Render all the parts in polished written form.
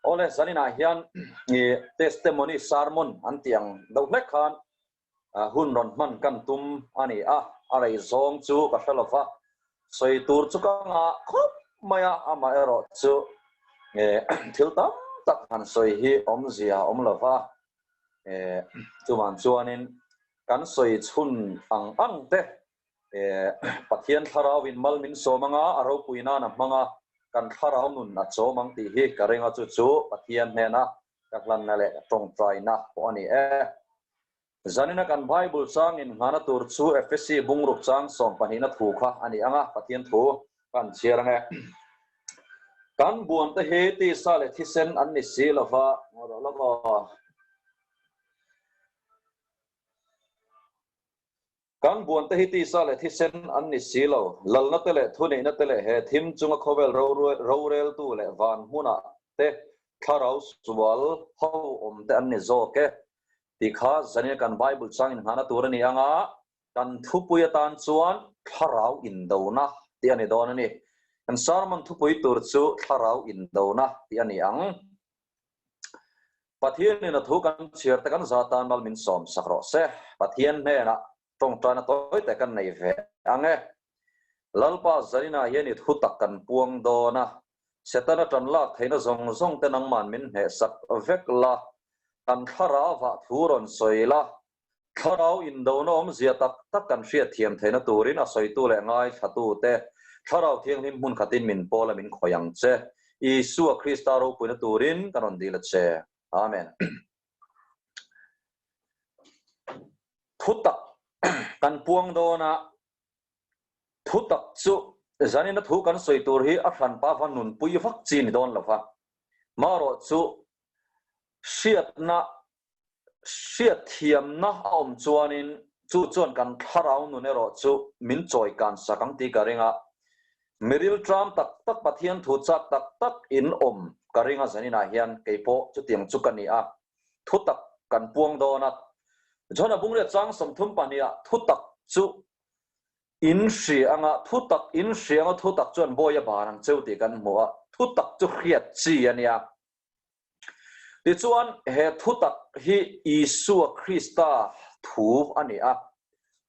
Awle zaninah hian i testimony sermon an tih ang deuh hlek khan hun rawn hman kan tum a ni a, a rei zawng chu ka hre lo va, sawi tur chu ka ngah khawp mai a, amaherawh chu thil tam tak han sawi hi awmzia a awm lo va, chuvang chuanin kan sawi chhun ang ang te Pathian thlarauin mal min sawm anga a ropui nan a hmang a, kan thlarau nun a chawm ang tih hi ka ring a, chu chu Pathian hnena ka hlanna leh ka tawngtaina pawh a ni e. Zanina kan Bible changin nghana tur chu Efesi bungruk chang sawmpahnihna thu kha a ni ang a, Pathian thu kan chhiar ang e. Kan buante hi tisa leh thisen an ni si lova, ngaw rawh lawk aw. Kan buante hi tisa leh thisen an ni si lo. Lalna te leh thuneihna te leh he thim chunga khawvel roreltu leh van hmunah te thlarau sual ho awm te an ni zawk e tih kha zanin kan Bible changin nghahna tur a ni ang a, kan thupui atan chuan thlarau indona tih a ni dawn a ni. Kan sermon thupui tur chu thlarau indona tih a ni ang. Pathianin a thu kan chhiar te kan za tan mal min sawm sak rawh se. Pathian hnenah tawngtaina tawi te kan nei ve ang e. Lalpa zaninah hian i thu tak kan puang dawn a, Setana tan lak theihna zawng zawng te nangman min hnehsak vek la, kan thlarau ah thu rawn sawi la, thlarau indona awmzia tak tak kan hriatthiam theihna turin a sawitu leh ngaithlatu te Thlarau Thianghlim hmun khatin min pawl a min khawih ang che. Isua Krista ropuina turin ka rawn dil a che. Amen. Thutak kan puang dawn a, thutak chu zanina thu kan sawi tur hi a hranpa va nunpui vak chi ni dawn lo va. Marawh chu hriatna Hriatthiamna a awm chuanin chu chuan kan thlarau nun erawh chu min chawi kan sak ang tih ka ring a. Miril tram tak tak Pathian thu chak tak tak in awm ka ring a zaninah hian kei pawh chutiang chu ka ni a. Thu tak kan puang dawn a. John-a bungriat chang 32 ah thu tak chu in hria anga thu tak in hria anga thu tak chuan bawi a ban ang cheu tih kan hmu a. Thu tak chu hriat chi a nia. Tichuan, he thutak hi Isua Krista thu a ni a.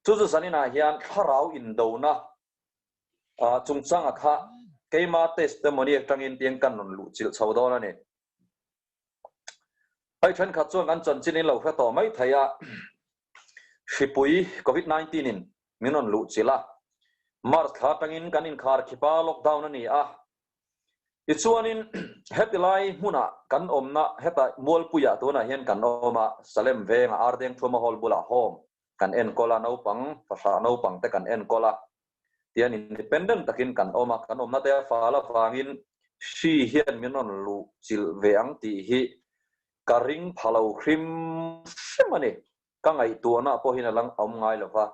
Chu chu zaninah hian thlarau indona chungchanga kha keima testimony atangin tiang kan rawn luhchilh chho dawn a ni. Hei thenkhat chuan kan chanchin in lo hre tawh mai thei a, hripui Covid 19 in min rawn luhchilh a. March thla atangin kan inkhar khip a, lockdown a ni a. Tichuanin heti lai hmunah kan awmna heta Mualpuiah tunah hian kan awm a, Salem venga Ardeng Thuma Hall bulah home kan enkawl a, naupang fahrah naupang te kan enkawl a, tian independent takin kan awm a, kan awmna te a fal avangin hri hian min rawn luh chilh ve ang tih hi ka ring pha lo hrim hrim a ni. Ka ngaihtuahna pawhin a lang awm ngai lo va.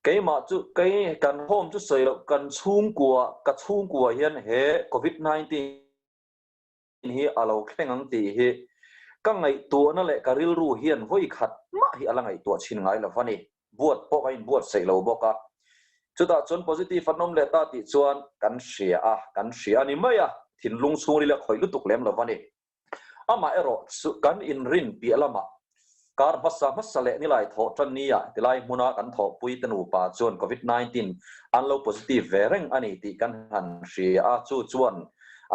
Keimah chu kei kan home chu sawi loh kan chhungkua ka chhungkua hian he covid 19 hi a lo thleng ang tih hi ka ngaihtuahna leh ka rilru hian vawi khat mah hi a la ngaihtuah chhin ngai lo va ni. Buat pawh ka inbuatsaih lo bawk a. Chutah chuan positive an awm leh ta tih chuan kan hria a, kan hria a ni mai a, thinlung chhungril a khawih lutuk lem lo va ni. Amah erawh chu kan inrin piah lamah kar hmasa hmasa leh nilai thawh tan nia tilai hmuna kan thawhpui te nupa chuan Covid 19 an lo positive ve reng a ni tih kan han hria a, chu chuan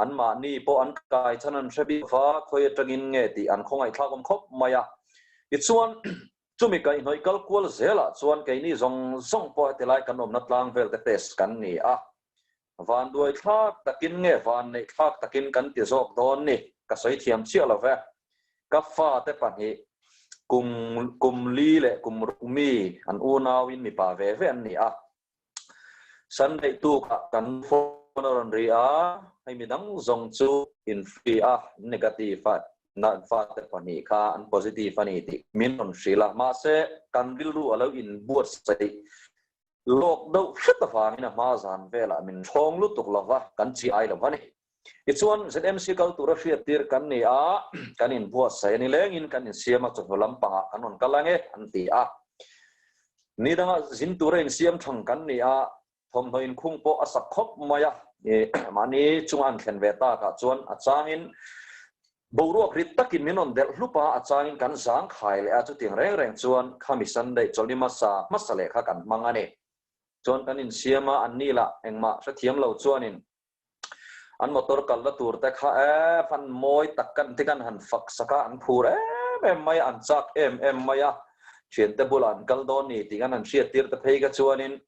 anmahni pawh an kai chhan an hre bik va, khawi atangin nge tih an khawngaihthlak awm khawp mai a. Tichuan, chumi kaihhnawih kal kual zelah chuan keini zawng zawng pawh hetilai kan awmna tlang vel te test kan ni a, Van duai thlak takin nge van neih thlak takin kan ti zawk dawn ni? Ka sawi thiam chiah lo ve. Ka fate pahnih kum kum li leh kum ruk mi an unauin mipa ve ve an ni a. Sunday tukah kan phone a rawn ri a, hei midang zawng chu in free a, negative a, na fate pahnih kha an positive a ni tih min rawn hrilh a. Mahse, kan rilru a lo inbuatsaih Lawk deuh hret avangin a hma zan velah min ṭhawng lutuk lo va, kan chi ai lo va ni. Tichuan, ZMC kal tura hriattir kan ni a, kan inbuatsaih a ni lengin kan insiam a, chawhnu lampangah kan rawn kal ang e, an ti a. Ni danga zin tura insiam thang kan ni a, thawmhnaw inkhung pawh a sak khawp mai a, mahni chunga an thlen ve takah chuan a changin. Boruak rit takin min rawn delh hlup a, a changin kan zang khai leh a, chutiang reng reng chuan khami Sunday chawlhni hmasa hmasa leh kha kan hmang a ni. Chuan kan insiam a, an ni lah engmah hrethiam lo chuanin an motor kalna tur te kha e fan mawi tak kan ti kan han fak sak a, an phur em em mai a, an chak em em mai a, thiante bulah an kal dawn ni tih kan han hriattir te phei kha chuanin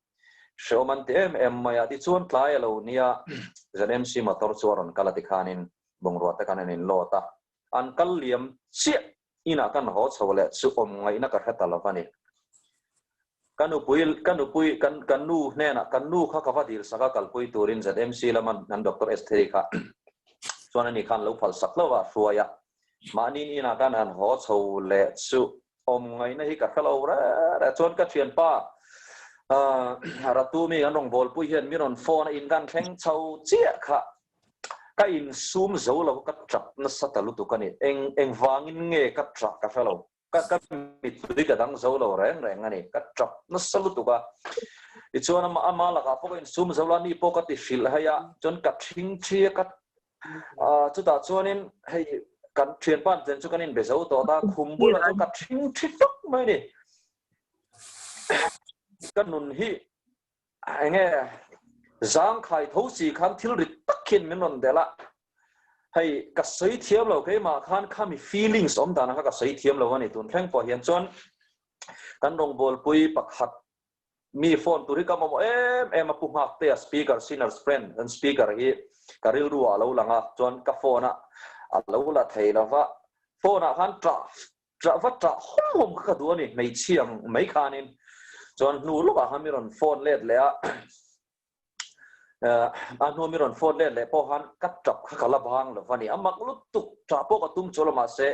hrehawm an ti em em mai a, tichuan tlai a lo nia ZMC motor chu a rawn kal a tikhanin bungrua te khan an inlawt a, an kal liam chiah inah kan haw chho leh chu awm ngaihna ka hre ta lo va ni. Ka nupui, ka nupui, kan ka nu hnenah, ka nu kha ka va dil sak a kalpui turin ZMC lama an Doctor Estheri kha chuan ani khan lo phal sak hlauh a, hruai a. Mahni inah kan han haw chho leh chu awm ngaihna hi ka hre lo reng reng. Chuan ka thianpa Ratu mi kan rawngbawlpui hian mi rawn phone a in kan thleng chho chiah kha Ka insum zo lo, ka tap nasa ta lutuk a ni. Eng engvangin nge ka tah ka hre lo. Ka ka mittui ka dang zo lo reng reng a ni. Ka tap nasa lutuk a. Tichuan ama ama lakah pawh ka insum zo lo a, ni pawh ka ti hrilh hei a, chuan ka thing thi a, ka ah chutah chuanin hei kan thianpa chen chu kan inbe zo tawh ta, khum bulah chuan ka thing thi tawk mai a ni. Ka nun hi Enge zangkhai tho si khan thil rit tak hian min rawn delh a, hei ka sawi thiam lo keimah khan khami feelings awm dan ang kha ka sawi thiam lo a ni tun thleng pawh hian chuan kan rawngbawlpui pakhat mi phone tur hi ka mamawh em em a pu nghak te a speaker sinner's friend an speaker hi ka rilru ah a lo lang a chuan ka phone a a lo la thei lova phone ah khan tah Ṭah va ṭah hawm hawm kha ka duh a ni, hmeichhia ang mai khanin. Chuan hnu lawkah khan mi rawn phone let leh a, a hnu mi rawn phone let leh pawh khan ka ṭap kha ka la bang lo va ni. A mak lutuk, ṭah pawh ka tum chu lo mahse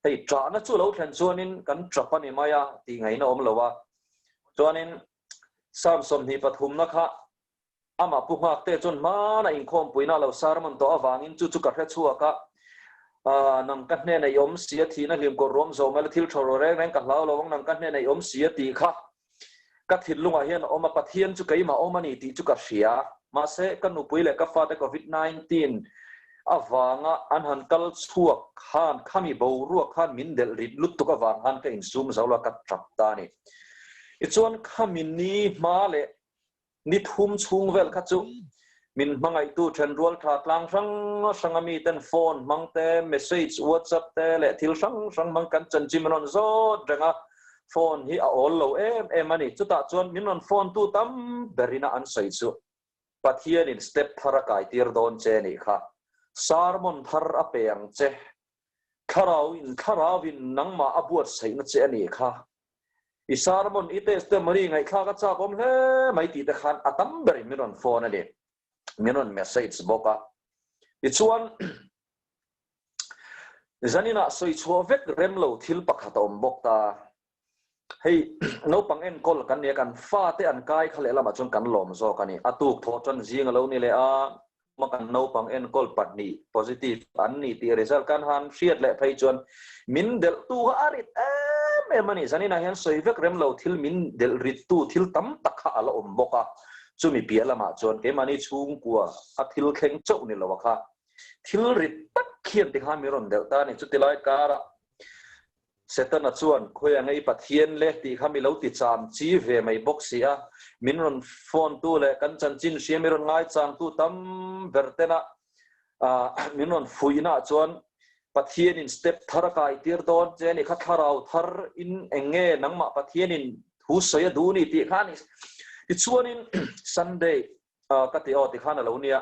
hei ṭahna chu lo thlen chuanin kan ṭap a ni mai a tih ngaihna awm lo a. Chuanin Psalm 23na kha amah Pu Nghakte chuan hmana inkhawmpuina a lo sermon tawh avangin chu chu ka hre chhuak a, Nang ka hnenah i awm si a, thihna hlim kawr ruam zawh mai la, thil tha ro reng reng ka hlau lo ang, nang ka hnenah i awm si a tih kha ka thinlungah hian a awm a, Pathian chu keimah awm a ni tih chu ka hria. Mahse, ka nupui leh ka fate Covid 19 avanga an han kal chhuak khan khami boruak khan min delh rit lutuk avang khan ka insum zo lo a, ka tap ta a ni. Tichuan, khami ni hma leh Ni thum chhung vel kha chu min hmangaihtu thenrual tha tlang hrang hranga miten phone hmang te, message, whatsapp te leh thil hrang hrang hmang kan chanchin min rawn zawt reng a, phone hi a awl lo em em a ni. Chutah chuan min rawn phone tu tam berina an sawi chu Pathianin step thar a kaitir dawn che nih kha, sermon thar a pe ang che, thlarauin thlarauin nangmah a buatsaihna che a nih kha. I sermon, i testimony ngaihthlak a chak awm hle mai tih te khan a tam berin min rawn phone a ni, min rawn message bawk a. Tichuan, zaninah sawi chhuah vek rem lo thil pakhat a awm bawk ta. Hei, naupang enkawl kan ni a, kan fate an kai kha lehlamah chuan kan lawm zawk a ni. A tuk thawh tan zing a lo ni leh a, Kuma kan naupang enkawl pahnih positive an ni tih result kan han hriat leh phei chuan min delhtu kha a rit em em a ni. Zaninah hian sawi vek rem lo thil min delh rittu thil tam tak kha a la awm bawk a, chumi piah lamah chuan keimahni chhungkua a thil thleng chauh ni lo a kha thil rit tak khian tikhan min rawn delh ta a ni. Chutilai karah Setana chuan, Khawi ang e i Pathian le tih kha mi lo ti cham chi ve mai bawk si a, min rawn phone tu leh kan chanchin hria mi rawn ngaichang tu tam ber tena min rawn fuihna ah chuan Pathianin step thar a kai tir dawn che a ni kha, thlarau thar in eng nge nangmah Pathianin thu sawi a duh ni tih kha a ni. Tichuanin Sunday ka ti aw tikhan a lo nia.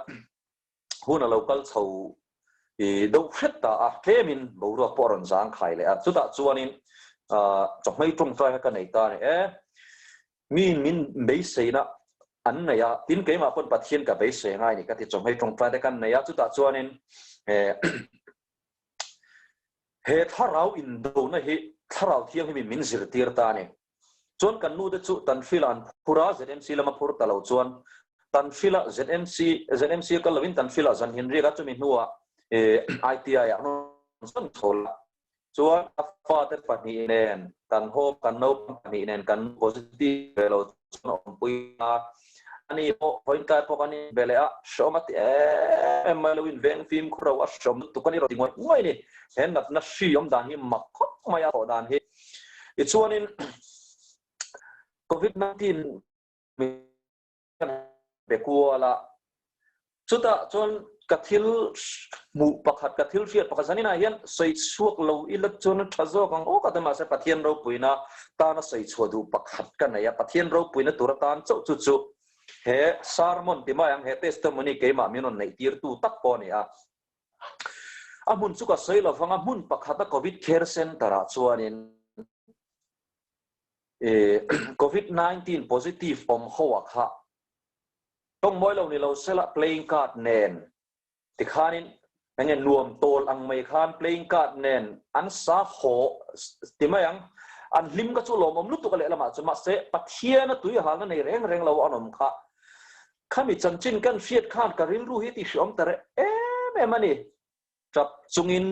Hun a lo kal chho i deuh hret ta a, tlemin boruak pawh a rawn zang khai leh a. Chutah chuanin chawhmei tawngtai kha ka nei ta a ni e. Miin min beiseina an nei a, tin keimah pawn Pathian ka beisei ngai a ni ka ti, chawhmei tawngtai te kan nei a. Chutah chuanin he thlarau indona hi Thlarau Thianghlimin min zirtir ta a ni. Chuan kan nu te chu Tanhrila an phur a, ZMC lama phur ta lo chuan Tanhrila ZMC ZMC a kal lovin Tanhrila zan hin riak a, chumi hnuah ITI ah an rawn sawn chho la. Chuan a fate pahnih nen kan home kan naupang pahnih nen kan positive ve lo chuan awmpui a. Ani pawh vawiin tlai pawh kan inbe leh a, hreawm a ti em em mai lo in veng fimkhur lo a hreawm lutuk a ni rawn ti ngawih ngawih a ni. He natna hri awm dan hi mak khawp mai a thawh dan hi. Tichuanin Covid 19 min be kual a, Chutah chuan ka thil hmuh pakhat, ka thil hriat pakhat zaninah hian sawi chhuak lo ila chuan a tha zawk ang awk a ti. Mahse Pathian ropuina tana sawi chhuah duh pakhat ka nei a, Pathian ropuina tur atan chauh chu chu he sermon ti mai ang, he testimony keimah min rawn neih tirtu tak pawh a ni a. A hmun chu ka sawi lo vang a, hmun pakhata Covid Care Centre ah chuanin Covid 19 positive awm ho ah kha Tawng mawi lo ni lo sela playing card nen tikhanin enge nuam tawl ang mai khan playing card nen an sa haw ti mai ang, an hlim ka chu lawmawm lutuk a lehlamah chuan mahse Pathiana tui halna nei reng reng lo an awm kha khami chanchin kan hriat khan ka rilru hi ti hriawm ta reh em em a ni. Tap chungin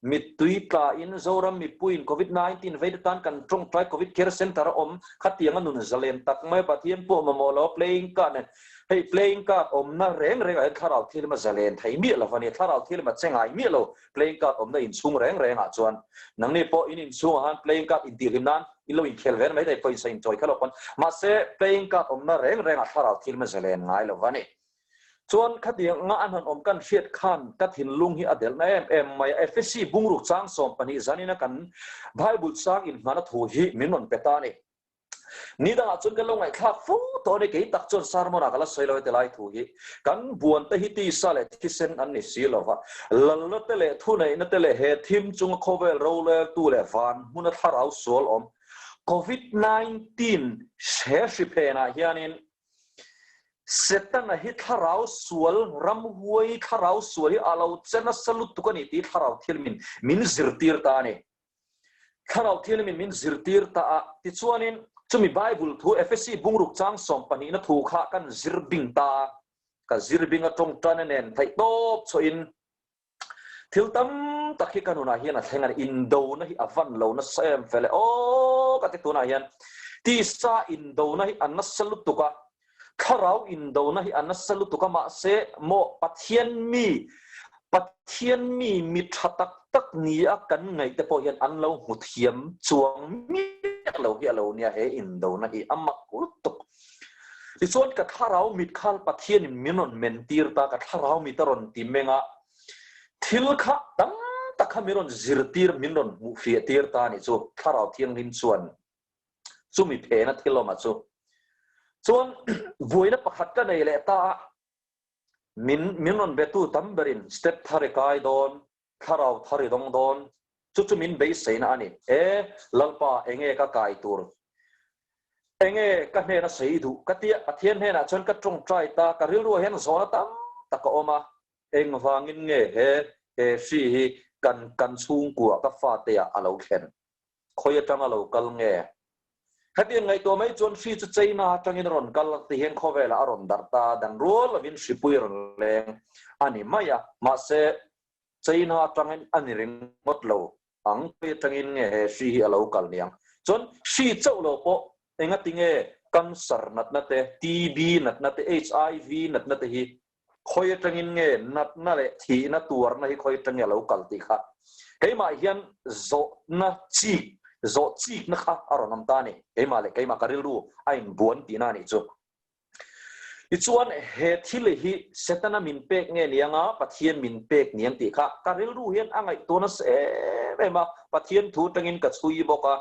mittui tlain Zoram mipuiin Covid 19 vei te tan kan tawngtai Covid Care Centre a awm khatiang a nun zalen tak mai Pathian pawh mamawh lo playing card nen hei playing card awmna reng reng ah hian thlarau thil a zalen thei miah lo a ni thlarau thil a che ngai miah lo playing card awmna inchhung reng reng ah chuan nangni pawh in inchhung ah khan playing card intihhlim nan in lo inkhel ve mai thei pawisa inchawi kha lo pawn mahse playing card awmna reng reng ah thlarau thil a zalen ngai lo a ni. Chuan khatiang nga an han awm kan hriat khan ka thinlung hi a delhna em em mai a. Efesi bungruk chang 12 zanina kan Bible chang inhmana thu hi min rawn pe ta a ni. Ni dangah chuan kan lo ngaihthlak fo tawh a ni, kei tak chuan sermon ah ka la sawi lo heti lai thu hi. Kan buan te hi tisa leh thisen an ni si lo va, lalna te leh thuneihna te leh he thim chunga khawvel roleltu leh van hmuna thlarau sual awm Covid 19 he hri phenah hianin Setana hi thlarau sual, ramhuai thlarau sual hi a lo che nasa lutuk a ni tih thlarau thianghlimin min zirtir ta a ni. Thlarau thianghlimin min zirtir ta a, tichuanin chumi Bible thu Efesi bungruk chang sawmpahnihna thu kha kan zir bing ta a, ka zir bing a tawngtana nen theih tawp chhuahin Thil tam tak hi ka nunah hian a thleng a ni. Indona hi a van lo nasa em fel e. Aw ka ti tunah hian tisa indona hi a nasa lutuk a, thlarau indona hi a nasa lutuk a, mahse maw Pathian mi, Pathian mi mi tha tak tak nia kan ngaih te pawh hian an lo hmu thiam chuang miah lo hi a lo nia he indona hi a mak lutuk. Tichuan ka thlarau mit khal Pathianin min rawn men tir ta, ka thlarau mit a rawn ti meng a, thil kha tam tak kha min rawn zirtir, min rawn hmuhfiah tir ta a nih chu, Thlarau Thianghlim chuan chumi phena thil awmah chu. Chuan buaina pakhat ka nei leh ta a, min min rawn betu tam berin step thar i kai dawn, thlarau thar i dawng dawn, chu chu min beiseina a ni. E, Lalpa, enge ka kai tur? Enge ka hnena sawi duh? Ka tia, Pathian hnenah chuan ka tawngtai ta, ka rilruah hian zawhna tam tak a awm a, engvangin nge he he hri hi kan kan chhungkua ka fateah a lo thlen? Khawi atanga lo kal nge? Hetiang ngaihtuah mai chuan hri chu China atangin a rawn kal ti hian khawvelah a rawn darh ta, dan rual lovin hripui a rawn leng a ni mai a, mahse China atangin a ni ringawt lo ang, khawi atangin nge he hri hi a lo kal niang? Chuan hri chauh lo pawh engati nge cancer natna te, TB natna te, HIV natna te hi khawi atangin nge natna leh thihna tuarna hi khawi atangin a lo kal tih kha keimah hian zawhna chik, zawh chikna kha a rawn awm ta a ni. Keimah leh keimah ka rilru a inbuan tihna a nih chu. Tichuan, he thil hi Setana min pek nge niang a, Pathian min pek niang tih kha ka rilru hian a ngaihtuah nasa em em a, Pathian thu atangin ka chhui bawk a.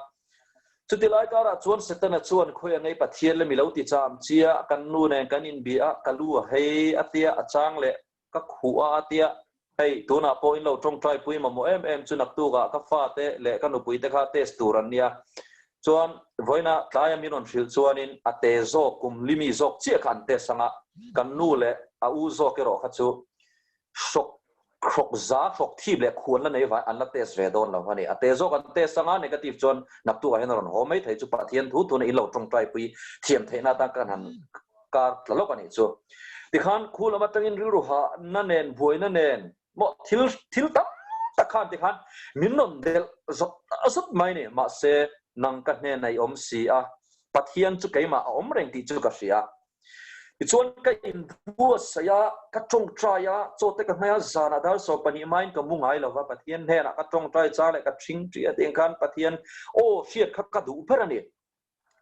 Chuti lai karah chuan Setana chuan khawi a ngei Pathian le mi lo ti cham chia, kan nu nen kan inbia a, ka lu a hei a tia, a chang leh ka khuh a a tia, hei tunah pawh in lo tawngtai pui mamawh em em chu naktukah ka fate leh ka nupui te kha test tur an nia, chuan vawiina tlaia min rawn hrilh chuanin a te zawk kum limi zawk chiah kha an test anga kan nu leh a u zawk erawh kha chu hrawk hrawk za hrawk thip leh khuan la nei vai an la test ve dawn lo a ni, a te zawk an test anga negative chuan naktukah hian a rawn haw mai thei chu Pathian thu thuna in lo tawngtai pui thiam theihna atan kan han kar tla lawk a nih chu. Tikhan khu lam atangin rilru hahna nen, buaina nen, maw thil thil tam tak khan tikhan min rawn delh zawt zawt mai ni. Mahse, nang ka hnenah i awm si a, Pathian chu keimah a awm reng tih chu ka hria. Tichuan ka inbuatsaih a, ka tawngtai a, chaw te ka hmai a, zanah dar 12 hmain ka mu ngai lo va, Pathian hnenah ka tawngtai chang leh ka thing ṭih a tih ang khan Pathian aw hriat kha ka duh ber a ni.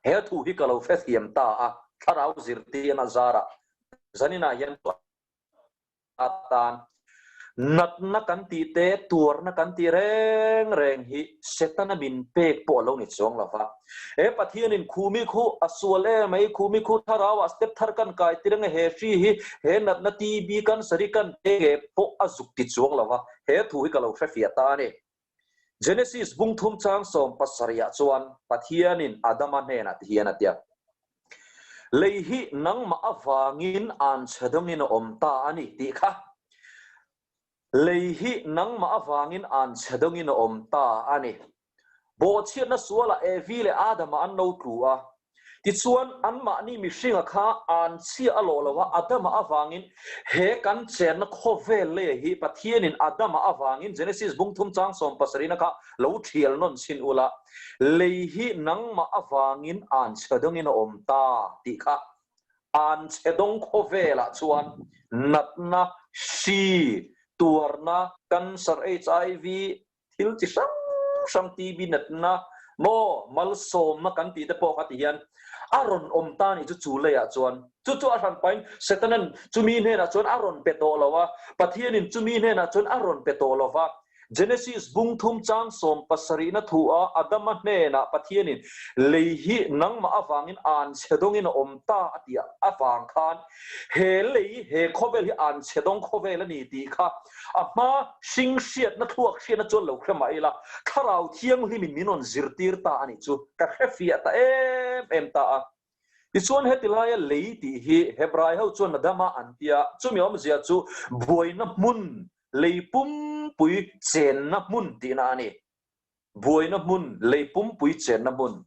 He thu hi ka lo hrethiam ta a, thlarau zirtirna zarah zaninah hian atan natna kan tih te, tuarna kan tih reng reng hi Setana min pek pawh a lo ni chuang lo va. He Pathianin khumi khu a sual em mai, khumi khu thlarauah step thar kan kai tir ange, he hri hi he natna TB cancer hi kan pe nge pawh a zuk ti chuang lo va, he thu hi ka lo hrefiah ta a ni. Genesis bung thum chang 17 ah chuan Pathianin Adama hnenah ti hian a tia, Lei hi nangmah avangin an chhe dawngin a awm ta a ni tih kha. Lei hi nangmah avangin an chhe dawngin a awm ta a ni. Bawhchhiatna sualah Evi leh Adama an lo tlu a. Tichuan, anmahni mihringa kha an chhia a lawh lo a, Adama avangin he kan chenna khawvel leia hi Pathianin Adama avangin Genesis bung thum chang 70 na kha lo thial nawn chhin ula, lei hi nangmah avangin an chhe dawngin a awm ta tih kha an chhe dawng khawvelah chuan natna, hri, tuarna, cancer, HIV, Thil chi hrang hrang TB natna maw malsawmna kan tih te pawh kha ti hian a rawn awm ta nih chu chu leiah chuan chu chu a hran pahin Setanan chumi hnenah chuan a rawn pe tawh lo a, Pathianin chumi hnenah chuan a rawn pe tawh lo va. Genesis bung thum chang 70 na thu a Adama hnenah Pathianin lei hi nangmah avangin an chhe dawngin a awm ta a tih avang khan he lei he khawvel hi an chhe dawng khawvel a ni tih kha A hma hring hriatna thluak hriatna chuan lo hre mah ila, Thlarau Thianghlimin min rawn zirtir ta a nih chu ka hre fiah ta em em ta a. Tichuan heti laia lei tih hi Hebrai ho chuan Adama an ti a, chumi awmzia chu buaina hmun, lei pumpui chenna hmun tihna a ni. Buaina hmun, lei pumpui chenna hmun.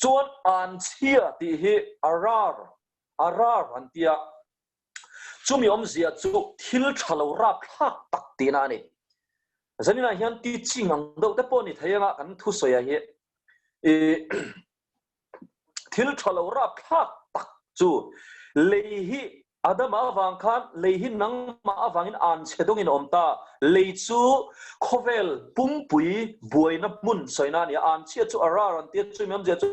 Chuan anchhia tih hi arar, arar an ti a. Chumi awmzia chu thil tha lo rapthlak tak tihna a ni. Zaninah hian teaching ang deuh te pawh ni thei anga kan thusawi ah hi thil tha lo rapthlak tak chu lei hi Adama avang khan lei hi nangmah avangin an chhe dawngin a awm ta. Lei chu khawvel pumpui buaina hmun sawina a ni a, an chhia chu a rar an tia chumi awmzia chu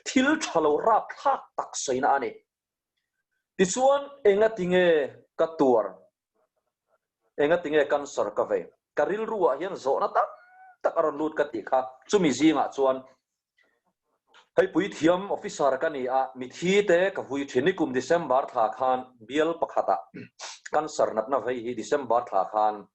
thil tha lo rapthlak tak sawina a ni. Tichuan, engati nge ka tuar? Engati nge cancer ka vei? Ka rilruah hian zawhna tam tak a rawn lut ka tih kha. Chumi zingah chuan, Hei puithiam officer ka ni a, mithi te ka vui thin. Nikum December thla khan bial pakhatah cancer natna vei hi December thla khan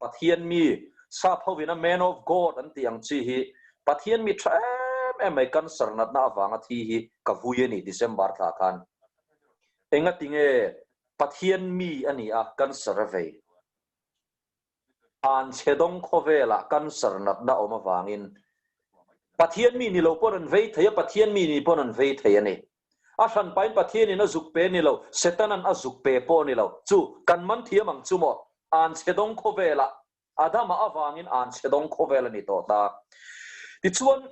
Pathian mi, sap hovin a man of God an tih ang chi hi Pathian mi tha em em mai cancer natna avanga thi hi ka vui a ni December thla khan. Engati nge Pathian mi a ni a cancer a vei? An chhe dawng khawvelah cancer natna awm avangin Pathian mi ni lo pawn an vei thei a, Pathian mi ni pawn an vei thei a ni. A hran pahin Pathianin a zuk pe ni lo, Setanan a zuk pe pawh ni lo. Chu, kan man thiam ang chu maw? An chhe dawng khawvelah, Adama avangin an chhe dawng khawvel a ni tawh ta. Tichuan,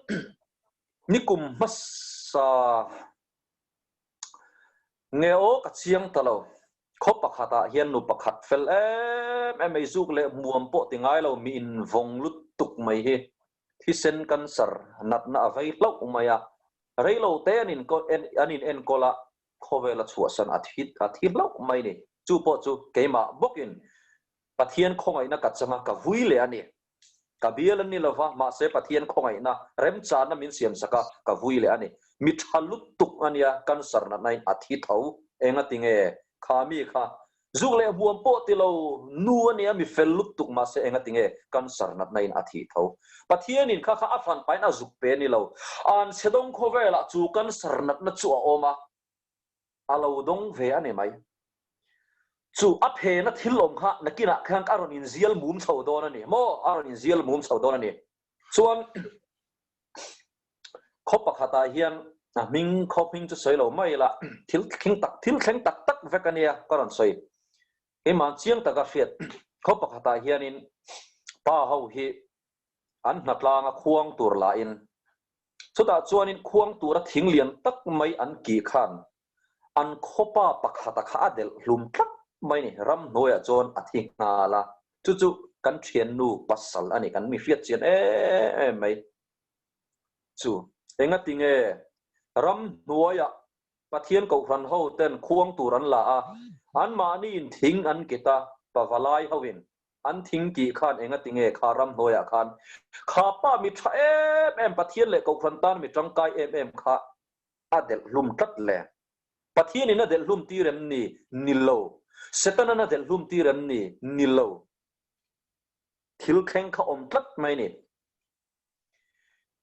nikum hmasa nge aw ka chiang ta lo. Khaw pakhatah hian nu pakhat fel em em mai zuk leh muam pawh ti ngai lo, mi invawng lutuk mai hi thisen cancer natna a vei hlauh mai a, rei lo te an in an in enkawl a, khawvel a chhuahsan a thi a thi hlauh mai ni. Chu pawh chu keimah bawkin Pathian khawngaihna ka changa ka vui leh a ni. Ka bial an ni lova, mahse Pathian khawngaihna remchana min siamsak a, ka vui leh a ni. Mi tha lutuk a nia, cancer natna in a thi tho. Engati nge kha mi kha Zuk leh huam pawh ti lo, nu a nia mi fel lutuk mahse engati nge cancer natna in a thih tho. Pathianin kha kha a hran pahin a zuk pe a ni lo. An chhe dawng khawvelah chu cancer natna chu a awm a, a lo dawng ve a ni mai. Chu a phena thil awm kha nakinah khan a rawn inzial mum chho dawn a ni maw? A rawn inzial mum chho dawn a ni. Chuan Khaw pakhatah hian a hming khaw hming chu sawi lo mai ila, thil thleng tak thil thleng tak tak vek a nia ka rawn sawi. Keimah chiang taka hriat khaw pakhatah hianin pa ho hi an hnatlanga khuang tur lahin chutah chuanin khuang tura thing lian tak mai an kih khan. An khawpa pakhata kha a delh hlum tlat mai ni, ramhnuaiah chuan a thi nghal a, chu chu kan thiannu pasal a ni, kan mi hriat chian em em mai chu. Engati nge ramhnuaiah Pathian Kohhran ho ten khuang tur an la a, anmahniin thing an kit a, pavalai hoin an thing kih khan engati nge kha ramhnuaiah khan kha pa mi tha em em Pathian leh Kohhran tan mi tangkai em em kha a delh hlum tlat le. Pathianin a delh hlum tir em ni? Ni lo. Setanan a delh hlum tir em ni? Ni lo. Thil thleng kha awm tlat mai ni.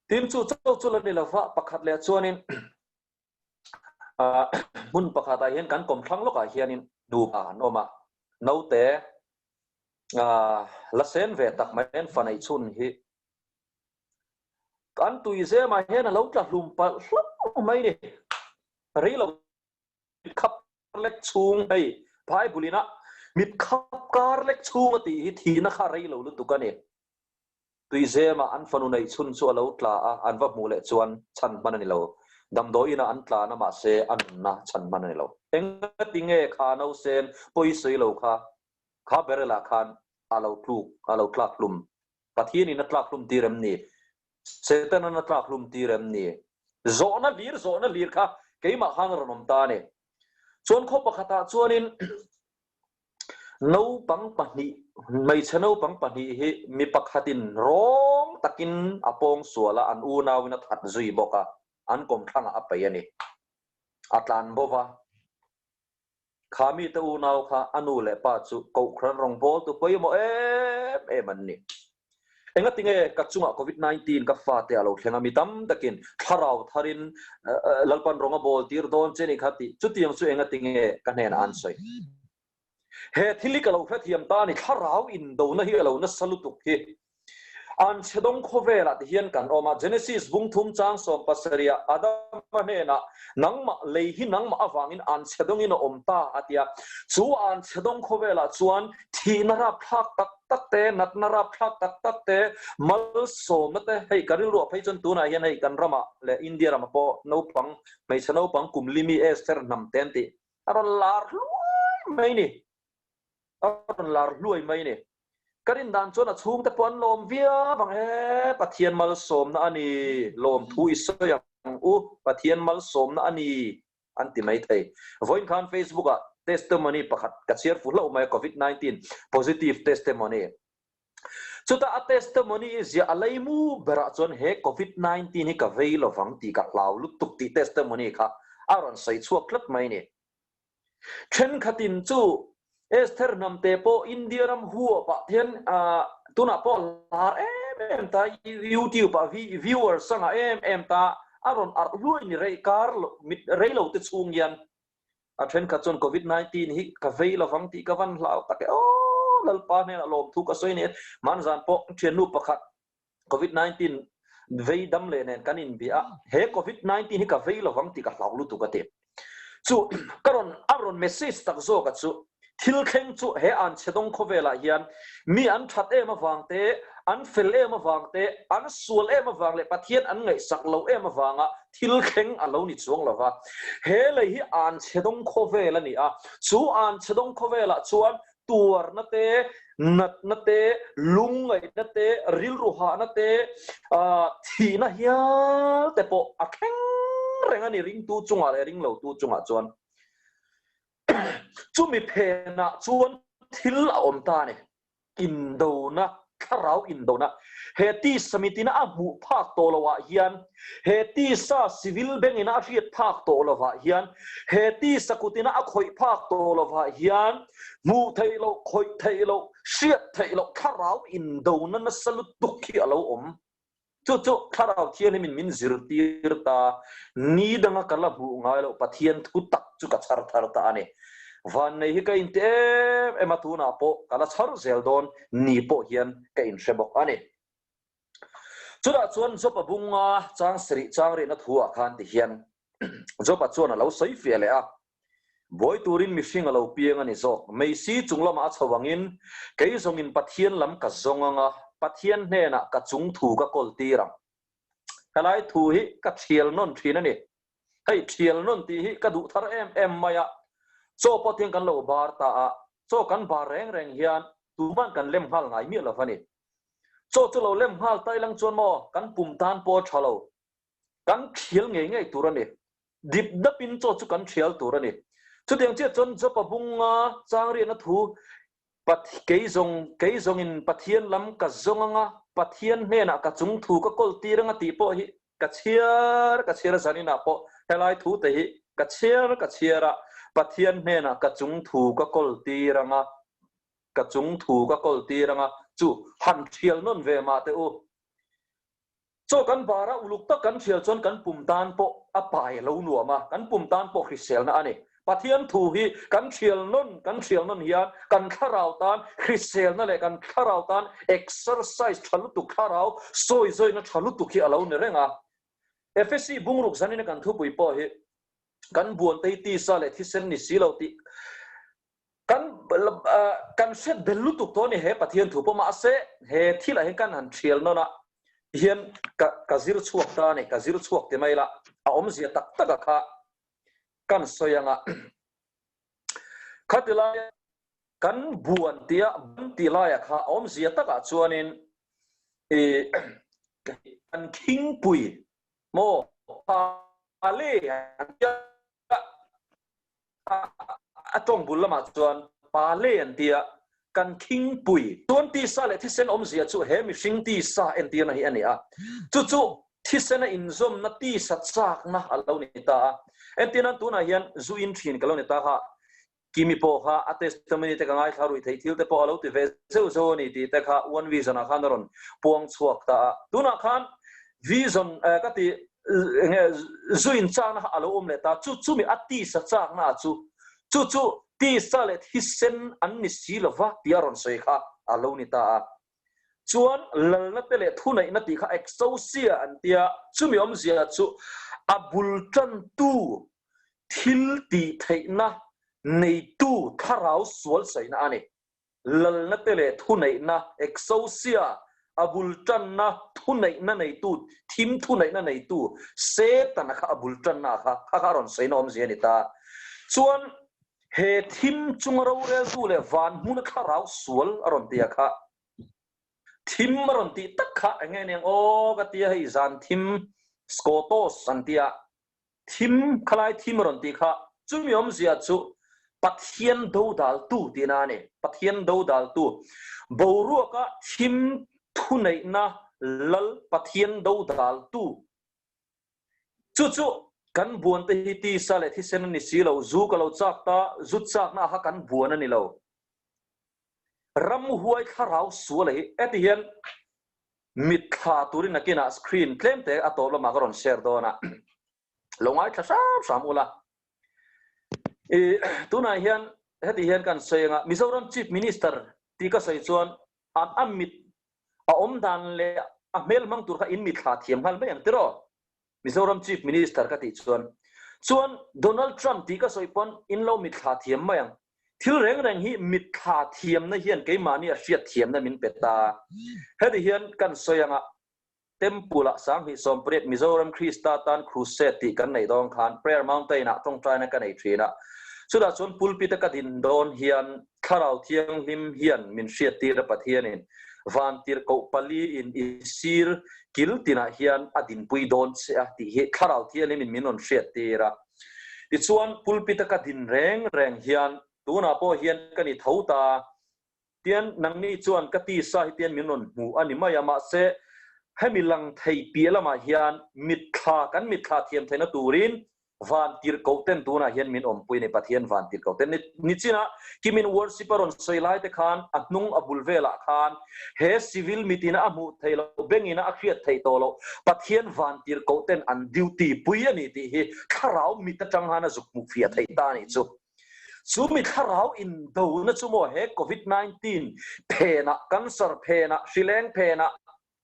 Tin, chu chauh chu la ni lo va, pakhat leh chuanin hmun pakhatah hian kan kawmthlang lawkah hianin nupa an awm a, naute la sen ve tak mai an fa neih chhun hi Kan tui zemah hian a lo tla hlum palh hlauh mai ni. Rei lo mit khap lek chhung hei Bible ina mit khap kar lek chhung a tih hi thihna kha rei lo lutuk a ni. Tui zemah an fanu neih chhun chu a lo tla a, an va hmuh leh chuan chhan hman a ni lo. Damdawi inah an tlan a mahse a nunna chhan hman a ni lo. Engati nge kha nausen pawisawi lo kha kha barrel-ah khan a lo tluk a lo tlak hlum Pathianin a tlak hlum tir em ni? Setanan a tlak hlum tir em ni? Zawhna hlir zawhna hlir kha keimah khan a rawn awm ta a ni. Chuan khaw pakhatah chuanin naupang pahnih, hmeichhe naupang pahnih hi mi pakhatin rawng takin a pawng sual a, an unauin a that zui bawk a, an kawmthlangah a peih a ni. A tlan bo va. Kha mite unau kha a nu leh pa chu Kohhran rawngbawltu pawimawh em em an ni. Engati nge ka chungah Covid 19 ka fate a lo thleng a, mi tam takin thlarau tharin Lalpan rawng a bawl tir dawn che ni kha tih chutiang chu engati nge ka hnenah an sawi. He thil hi ka lo hrethiam ta a ni, thlarau indona hi a lo nasa lutuk hi. Anchhe dawng khawvelah ti hian kan awm a, Genesis bung thum chang 70 ah Adama hnenah, Nangmah lei hi nangmah avangin anchhe dawngin a awm ta, a ti a. Chu anchhe dawng khawvelah chuan thihna rapthlak tak tak te, natna rapthlak tak tak te, malsawmna te, hei ka rilruah phei chuan tunah hian hei kan ramah leh India ramah pawh naupang, hmeichhe naupang kum limi Esther hnam te an tih a rawn lar hluai mai ni. A rawn lar hluai mai ni. Ka rin dan chuan a chhungte pawh an lawm viau ang e, Pathian malsawmna a ni, lawmthu i sawi ang u, Pathian malsawmna a ni an ti mai thei. Vawiin khan Facebook ah testimony pakhat ka chhiar fu hlauh mai a, Covid 19 positive testimony. Chutah a testimony i ziah a leimu berah chuan he Covid 19 hi ka vei lovang tih ka hlau lutuk tih testimony kha a rawn sawi chhuak tlat mai ni. Thenkhatin chu Esther hnamte pawh India ram huapah hian tunah pawh lar em em ta, YouTube ah viewers a ngah em em ta, a rawn arh hluai ni rei kar mit rei lo te chhung hian a thenkhat chuan Covid 19 hi ka vei lovang tih ka van hlau tak e aw Lalpa hnenah lawmthu ka sawi nen hmanzan pawh thiannu pakhat Covid 19 vei dam leh nen kan inbia a, he Covid 19 hi ka vei lovang tih ka hlau lutuk a ti. Chu ka rawn a rawn message tak zawk a chu thil thleng chu he an chhe dawng khawvelah hian mi an that em avang te, an fel em avang te, an sual em avang leh Pathian an ngaihsak lo em avanga thil thleng a lo ni chuang lova. He lei hi an chhe dawng khawvel a ni a, chu an chhe dawng khawvelah chuan tuarna te, natna te, lungngaihna te, rilru hahna te, thihna hial te pawh a thleng reng a ni ringtu chungah leh ringlotu chungah chuan. Chumi phenah chuan thil a awm ta a ni. Indona, thlarau indona. He tisa mitina a hmuh phak tawh loh ah hian, he tisa civil bengina a hriat phak tawh loh ah hian, he tisa kutina a khawih phak tawh loh ah hian, hmuh theih loh, khawih theih loh, hriat theih loh thlarau indona nasa lutuk hi a lo awm. Chu chu Thlarau Thianghlimin min zirtir ta, ni danga ka la hmuh ngai loh Pathian thu tak chu ka chhar thar ta a ni. Vannei hi ka inti em em a, tunah pawh ka la chhar zel dawn ni pawh hian ka inhre bawk a ni. Chutah chuan Job-a bunga chang sarih chang rihna thu ah khan ti hian Job-a chuan a lo sawi fiah leh a, Buai turin mihring a lo piang a ni zawk. Meisi chung lamah a chho angin, kei zawngin Pathian lam ka zawng ang a, Pathian hnenah ka chung thu ka kawl tir ang. Helai thu hi ka thial nawn thin a ni. Hei thial nawn tih hi ka duh thar em em mai a, chaw pawh tiang kan lo bar ta a, chaw kan bar reng reng hian tuman kan lem nghal ngai miah lo a ni. Chaw chu lo lem nghal ta ilang chuan maw kan pum tan pawh a tha lo, kan thial ngei ngei tur a ni. Dip dapin chaw chu kan thial tur a ni. Chutiang chiah chuan Jopa bunga changriatna thu Kei zawng, kei zawngin Pathian lam ka zawng anga, Pathian hnenah ka chung thu ka kawl tir anga tih pawh hi ka chhiar ka chhiar a zaninah pawh helai thu te hi ka chhiar ka chhiar a, Pathian hnenah ka chung thu ka kawl tir anga, ka chung thu ka kawl tir anga chu han thial nawn ve mah teh u. Chaw kan bar a, uluk tak kan hrial chuan kan pum tan pawh a pai a lo nuam a, kan pum tan pawh hriselna a ni. Pathian thu hi kan hrial nawn kan hrial nawn hian kan thlarau tan hriselna leh kan thlarau tan exercise tha lutuk, thlarau sawizawiina tha lutuk hi a lo ni reng a. Efesi bungruk zanina kan thupui pawh hi kan buantei tisa leh thisen ni si lo tih Kan kan hriat bel lutuk tawh a ni he Pathian thu pawh mahse he thilah hian kan han thial nawn a hian ka ka zir chhuak ta a ni ka zir chhuak ti mai la a awmzia tak tak a kha kan sawi anga khati lai kan buan tia ban ti laia kha a awmzia takah chuanin i kan khingpui maw pale an tia A tawng bul lamah chuan pa le an ti a, kan khingpui. Chuan tisa leh thisen awmzia chu he mihring tisa entirna hi a ni a, chu chu thisena inzawmna tisa chakna a lo ni ta a. Entirnan tunah hian zu in thin ka lo ni ta kha, Kimi pawh kha a testimony te ka ngaithla rui theih thil te pawh a lo ti ve zeuh zeuh a ni tih te kha One Vision ah khan a rawn puang chhuak ta a. Tunah khan Vision ka ti enge zu in chakna kha a lo awm leh ta, chu chumi a tisa chakna ah chu, chu chu tisa leh thisen an ni si lova tih a rawn sawi kha a lo ni ta a. Chuan lalna te leh thuneihna tih kha exousia an tia, chumi awmzia chu a bul tantu thil tih theihna neitu thlarau sual sawina a ni. Lalna te leh thuneihna, exousia, a bul tanna thuneihna neitu, thim thuneihna neitu, Setana kha a bul tanna kha, kha kha a rawn sawi na awmzia a ni ta. Chuan he thim chunga roreltu leh van hmuna thlarau sual a rawn ti a kha, thim a rawn tih tak kha eng nge niang aw ka tia hei zan thim Skotos an tia, Thim, khalai thim a rawn tih kha chumi awmzia chu Pathian dodaltu tihna a ni. Pathian dodaltu. Boruaka thim thuneihna lal Pathian dodaltu. Chu chu kan buan te hi tisa leh thisen a ni si lo, zu ka lo chak ta, zu chakna kha kan buan a ni lo. Ramhuai thlarau sual a hi heti hian Mitthla turin nakinah screen tlem te a tawp lamah ka rawn share dawn a, lo ngaithla hram hram ula. I tunah hian heti hian kan sawi anga Mizoram Chief Minister tih ka sawi chuan an a mit a awm dan leh a hmel hmang tur kha in mitthla thiam nghal mai ang tiraw? Mizoram Chief Minister ka tih chuan chuan Donald Trump tih ka sawi pawn in lo mitthla thiam mai ang. Thil reng reng hi mitthla thiamna hian keimahni a hriat thiamna min pe ta. Heti hian kan sawi anga Temple ah 2018 Mizoram Krista tan Crusade tih kan neih dawn khan Prayer Mountain ah tawngtaina ka nei thin a. Chutah chuan pulpit a ka din dawn hian Thlarau Thianghlim hian min hriattir a Pathianin Vantirhkoh pali in i sir kil tinah hian a dinpui dawn che a tih hi Thlarau Thianghlim in min rawn hriattir a. Tichuan pulpit a ka din reng reng hian tunah pawh hian ka ni tho ta tian nangni chuan ka tisa hi tian min rawn hmu a ni mai a mahse hemi lang thei piah lamah hian mitthla kan mitthla thiam theihna turin Van tirhkoh ten tunah hian min awmpui a ni, Pathian van tirhkoh ten. Nichinah Kimin worship a rawn sawi lai te khan a hnung a bul velah khan he civil mitin a hmuh theih loh, bengin a hriat theih tawh loh, Pathian van tirhkoh ten an duty pui a ni tih hi thlarau mit atang han a zuk hmuh fiah theih ta a nih chu. Chu mi thlarau indona chu maw he Covid 19 phenah, cancer phenah, hrileng phenah,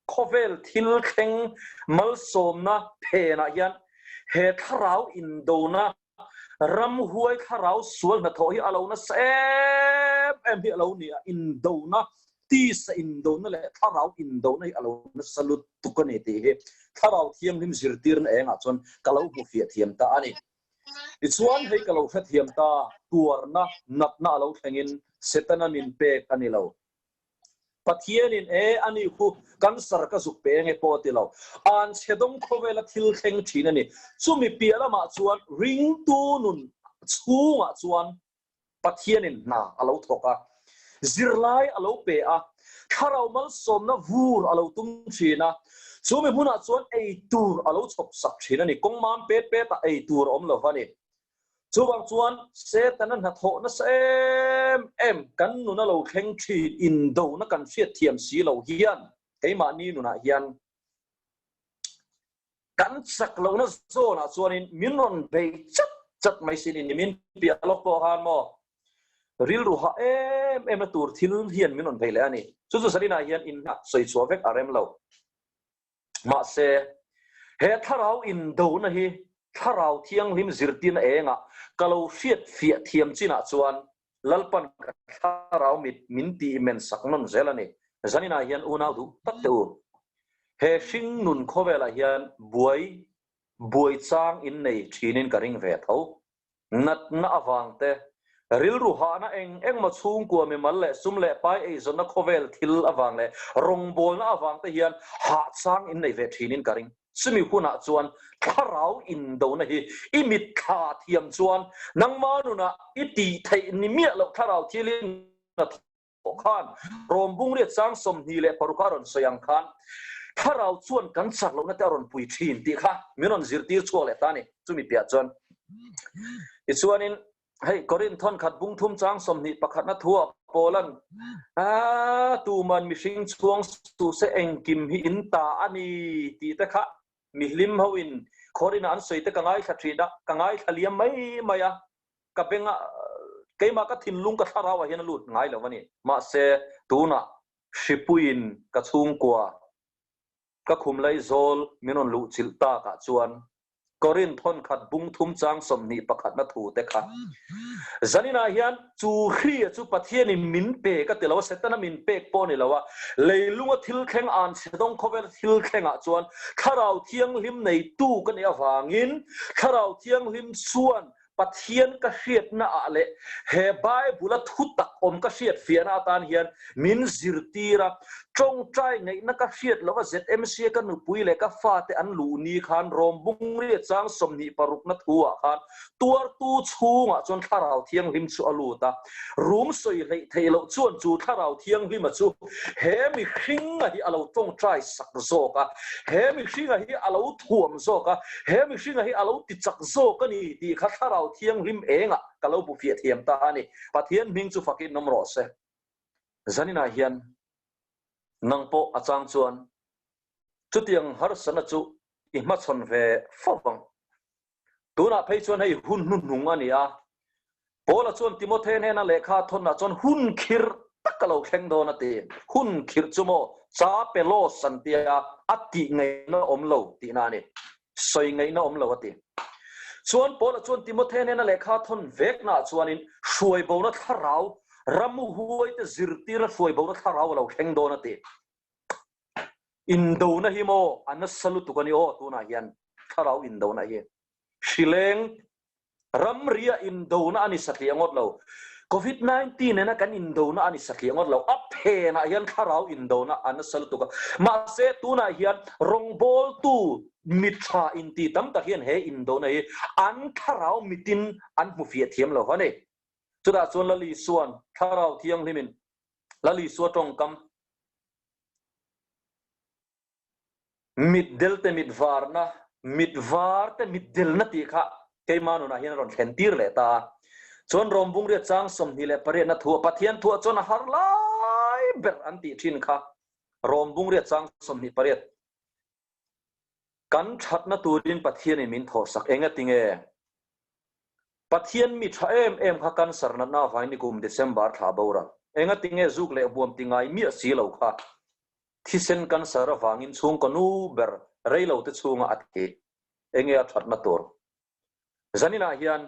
Khawvel thil thleng malsawmna phenah hian he thlarau indona, ramhuai thlarau sual hnathawh hi a lo nasa em em hi a lo ni a, indona. Tisa indona leh thlarau indona hi a lo nasa lutuk a ni tih hi Thlarau Thianghlim zirtirna engah chuan ka lo hmu fiah thiam ta a ni. Tichuan, hei ka lo hrethiam ta, tuarna, natna a lo thlengin Setana min pek a ni lo. Pathianin e a ni khu cancer ka zuk pe nge pawh a ti lo. An chhe dawng khawvela thil thleng thin a ni. Chumi piah lamah chuan ringtu nun chhungah chuan Pathianin hna a lo thawk a, zirlai a lo pe a, thlarau malsawmna vur a lo tum thin a, chumi hmunah chuan ei tur a lo chhawp sak thin a ni. Kawng mam pet petah ei tur a awm lo va ni. Chuvang chuan Setana hnathawh nasa em em kan nuna lo thleng thin indona kan hriatthiam si lo hian keimahni nunah hian kan chak lohna zawnah chuanin min rawn bei chat chat mai sin in min piah lawk pawh khan maw rilru hah em em na tur thil hian min rawn bei leh a ni. Chu chu Zarina hian in sawi chhuah vek a rem lo. Mahse, he thlarau indona hi Thlarau Thianghlim zirtirna engah ka lo hriat fiah thiam chinah chuan Lalpan ka thlarau mit min tih men sak nawn zel a ni. Zaninah hian unau duh tak teh u. He hring nun khawvelah hian buai buai chang in nei thinin ka ring ve tho. Natna avang te, rilru hahna eng engmaw chhungkua mimal leh sum leh pai eizawnna khawvel thil avang leh rawngbawlna avang te hian hahchang in nei ve thinin ka ring. Chumi hunah chuan thlarau indona hi i mitthla thiam chuan nangma nunah i tih theih ni miah loh thlarau thilin a thawh khan Rawmbung riat sang 26 a rawn sawi ang khan thlarau chuan kan chak lohna te a rawn pui thin tih kha min rawn zirtir chhuak leh ta a ni. Chumi piah chuan tichuanin hei Korinth thawnkhat bung thum chang 21 na thu ah Paula'n a tuman mihring chhuang su se engkim hi in ta a ni tih te kha mihlim ho in Korinth ah an sawi te ka ngaithla thin a, ka ngaithla liam mai mai a. Ka benga keimah ka thinlung ka thlarau ah hian a lut ngai lo a ni. Mahse tunah hripuiin ka chhungkua ka khum lai zawl min rawn luh chilh tak ah chuan Korinth thawn khat bung thum chang 21 na thu te kha zaninah hian chu hria chu Pathianin min pe ka ti lo a, Setana min pek pawh a ni lo a, leilunga thil thleng an chhe dawng khawvel thil thlengah chuan Thlarau Thianghlim neitu ka nih avangin Thlarau Thianghlim chuan Pathian ka hriatna ah leh he Bible a thu tak awm ka hriat fiahna atan hian min zirtir a, tawngtai ngaihna ka hriat loh a ZMC a ka nupui leh ka fate an luh ni khan Rawmbung riat chang 26 na thu ah khan tuartu chhungah chuan Thlarau Thianghlim chu a lut a, rum sawi hleih theih loh chuan chu Thlarau Thianghlima chu he mihringa hi a lo tawngtai sak zawk a, he mihringa hi a lo thuam zawk a, he mihringa hi a lo ti chak zawk a ni tih kha Thlarau Thianghlim engah ka lo bu fiah thiam ta a ni. Pathian hming chu fakin awm rawh se. Zaninah hian nang pawh a chang chuan chutiang harsatna chu i hmachhawn ve fo vang. Tunah phei chuan hei hun hnuhnung a ni a, Paula chuan Timothe hnena lehkha a thawnah chuan hun khirh tak a lo thleng dawn a ti. Hun khirh chu maw cha pe laws an tia a tih ngaihna awm lo tihna a ni. Sawi ngaihna awm lo a ti. Chuan Paula chuan Timothe hnena lehkha a thawn veknaah chuanin hruaibona thlarau, ramhuaite zirtirna hruaibona thlarau a lo thleng dawn a ti. Indona hi maw a nasa lutuk a ni aw tunah hian thlarau indona hi hrileng ramria indona a ni satliah ngawt lo Covid 19 nena kan indona a ni satliah ngawt lo a phenah hian thlarau indona a nasa lutuk a mahse tunah hian rawngbawltu mitha inti tam tak hian he indona hi an thlarau mitin an hmu fiah thiam lo a ni chutah chuan Lal Isuan thlarau thianghlimin Lal Isua tawngkam Mit del te mit varna, mit var te mit delna tih kha keima nunah hian a rawn thlen tir leh ta a. Chuan Rawmbung riat chang 28 na thu Pathian thuah chuan a har lai ber an tih thin kha Rawmbung riat chang 28 kan thatna turin Pathianin min thawhsak eng a tinge? Pathian mi tha em em kha cancer natna avangin nikum December thla boral. Eng a tinge zuk leh huam ti ngai miah si lo kha thisen cancer avangin chhungkaw nu ber reilo te chhunga a thi. Enge a thatna tur? Zaninah hian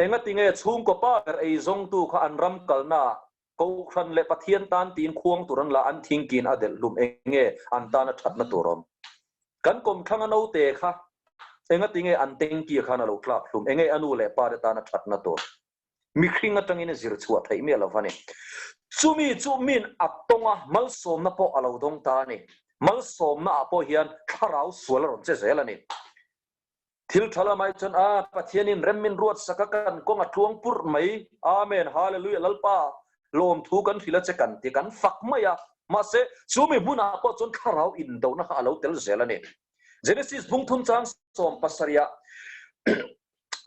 eng a tinge chhungkaw pa ber ei zawngtu kha an ram kalna ah? Kohhran leh Pathian tan tiin khuang tur an la, an thingkin a delh hlum enge an tana thatna tur awm. Kan kawmthlang a naute kha engatinge an tengki khan a lo tlak hlum, enge a nu leh pa te tana thatna tur. Mihring atangin a zir chhuah theih miah lo va ni. Chumi chu min a tawng a, malsawmna pawh a lo dawng ta a ni. Malsawmna ah pawh hian thlarau sual a rawn che zel a ni. Thil tha lamah chuan a Pathianin rem min ruat sak a kan kawng a tluang purh mai. Amen Hallelujah Lalpa lawmthu kan hrilh a che kan ti kan fak mai a. Mahse chumi hmunah pawh chuan thlarau indohna kha a lo tel zel a ni. Genesis bung thum chang 70 ah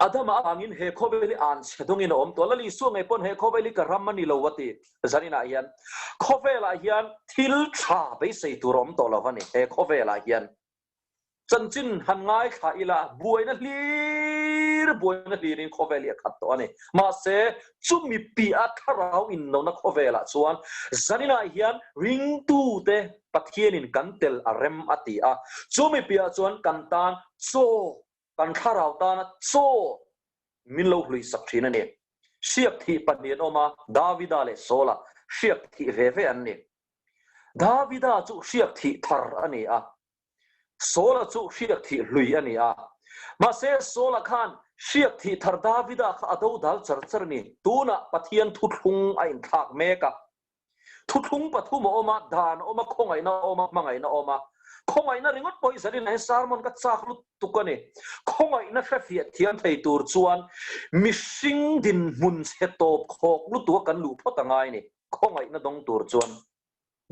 Adama avangin he khawvel hi an chhe dawngin a awm tawh. Lal Isua ngei pawn he khawvel hi ka ram a ni lo a ti. Zaninah hian khawvelah hian thil tha beisei tur a awm tawh lo a ni he khawvelah hian. Chanchin han ngaithla ila, buaina hlir buaina hlirin khawvel hi a khat tawh a ni. Mahse, chumi piah thlarau innona khawvelah chuan zaninah hian ringtute Pathianin kan tel a rem a ti a. Chumi piah chuan kan tan chaw, kan thlarau tana chaw min lo hluisak thin a ni. Hriak thih pahnih an awm a, Davida leh Saula hriak thih ve ve an ni. Davida chu hriak thih thar a ni a, Saula chu hriak thih hlui a ni a. Mahse, Saula khan hriak thih thar Davida kha a do dal char char a ni. Tunah Pathian thuthlung a inthlak mek a. Thuthlung pathum a awm a, dan a awm a, khawngaihna a awm a, hmangaihna a awm a. Khawngaihna ringawt pawh hi zanin ah hian sermon ka chak lutuk a ni. Khawngaihna hrefiah thiam thei tur chuan mihring dinhmun chhe tawp khawk lutuk a kan luh phawt a ngai a ni. Khawngaihna dawng tur chuan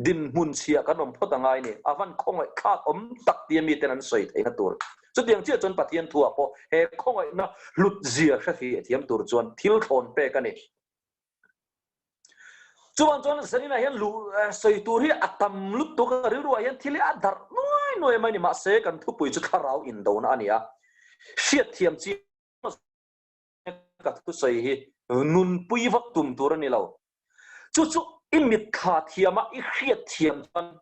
dinhmun chhia kan awm phawt a ngai ni. A van khawngaih thlak awm tak tia miten an sawi theihna tur. Chutiang chiah chuan Pathian thuah pawh he khawngaihna hlut zia hrefiah thiam tur chuan thil thlawn pek a ni. Chuvang chuan Zaninah hian luh sawi tur hi a tam lutuk a, rilruah hian thil hi a darh nuai nuai mai a ni. Mahse kan thupui chu thlarau indona a ni a, hriatthiam chi ka thusawi hi nunpui vak tum tur a ni lo. Chu chu i mitthla thiam a, i hriat thiam chuan